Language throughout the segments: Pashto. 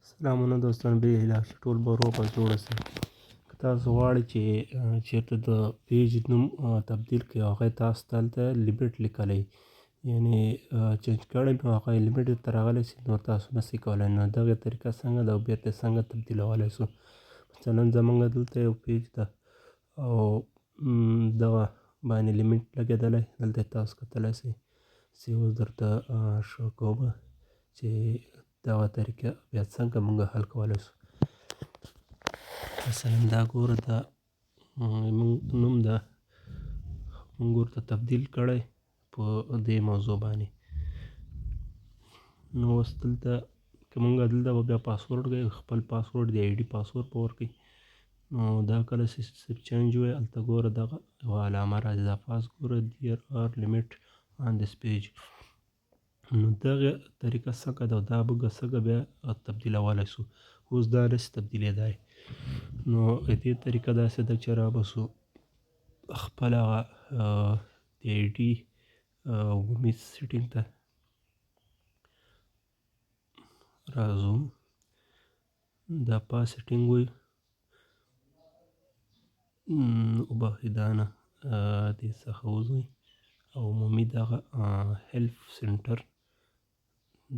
سلامونه دوستان، به هیله چې ټول به روغ او جوړ اوسئ. که تاسو غواړئ چې چېرته د پیج نوم تبدیل کړئ او هغه تاسو ته هلته limit لیکلی، یعنې change کړی، نو هغه limit درته راغلی چې نور تاسو نسئ کولی، نو دغه طریقه څنګه ده او بېرته څنګه تبدیلولی سو؟ مثلا زمونږ دلته یو پیج ده او دغه باندې limit لګېدلی، دلته تاسو کتلی سئ چې اوس درته شو کوم چې دغه طریقه بیا څنګه مونږ حل کولی سو. مثلا دا ګوره، دا مونږ نوم ده مونږ ورته تبدیل کړی په دې موضوع باندې. نو اوس دلته که مونږ دلته به بیا پاسورډ کوي، خپل پاسورډ د ID password به ورکوي. نو دا کله چې save change وایي، هلته ګوره دغه یوه علامه راځي، دا پاس ګوره there are limit on this page. نو دغه طریقه څنګه ده؟ دا موږ څنګه بیا تبدیلولی سو؟ اوس دا نسي تبدیلېدای. نو دې طریقه داسې ده چې را به سو خپل هغه د ID عمومي setting ته راځو، دا پاس setting وایي، وبخښئ، دا نه، دې څخه وځئ او عمومي دغه help center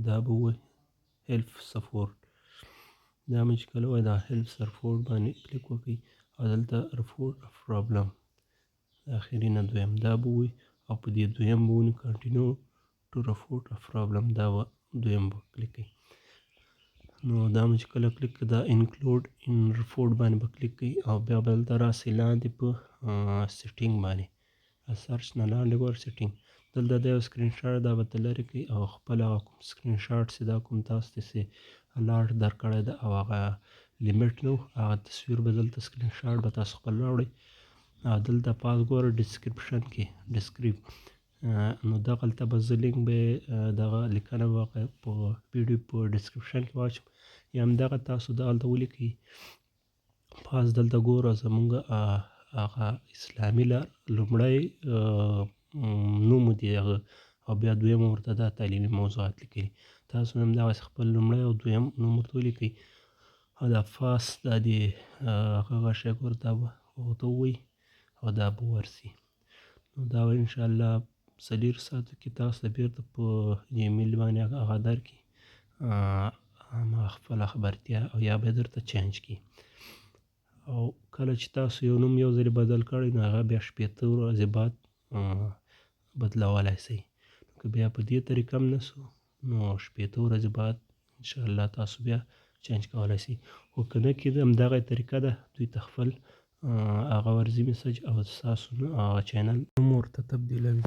دا به ووایي، help support دا مې چې کله وایي، دا help support باندې کلیک وکړئ او دلته report problem اخري نه دویم دا به ووایي او په دې دویم به ونیو، continue to report problem، دا به دویم به کلیک کړئ. نو دا مې چې کله کلیک کړ، دا include in report باندې به کلیک کړئ او بیا به دلته راسئ لاندې په setting باندې، search نه لاندې ګوره setting. دلته دا یو سکرین شاټ دا به ته لرې کړئ او خپل هغه کوم سکرین شاټ چې دا کوم تاسو ته چې alert درکړی ده او هغه limit، نو هغه تصویر به دلته سکرین شاټ به تاسو خپل راوړئ او دلته پاس ګوره description کې describe، نو دغلته به زه لینک به دغه لیکنه به په ویډیو په description کې واچوم، یا هم دغه تاسو دغلته ولیکئ. پاس دلته ګوره زمونږ هغه اسلامي لار لومړی نوم دی هغه او بیا دویم ورته دا تعلیمي موضوعات لیکلي. تاسو هم دغسې خپل لومړی او دویم نوم ورته ولیکئ او دا فاس دا د هغه شی ګوره دا به ورته ووایي او دا به ورسي. نو دا به انشاءالله 4 ساعتو کې تاسو ته بېرته په ایمیل باندې هغه درکړي هماغه خپله خبرتیا او یا به درته change کړي. او کله چې تاسو یو نوم یو ځل بدل کړئ، نو هغه بیا 60 ورځې بعد بدلولای سئ. که بیا په دې طریقه هم نه سو، نو 60 ورځې بعد انشاءالله تاسو بیا change کولای سئ. خو که نه کېده، همدغه طریقه ده، دوی ته خپل هغه ورځي message او ستاسو هغه channel نوم ورته تبدیلوي.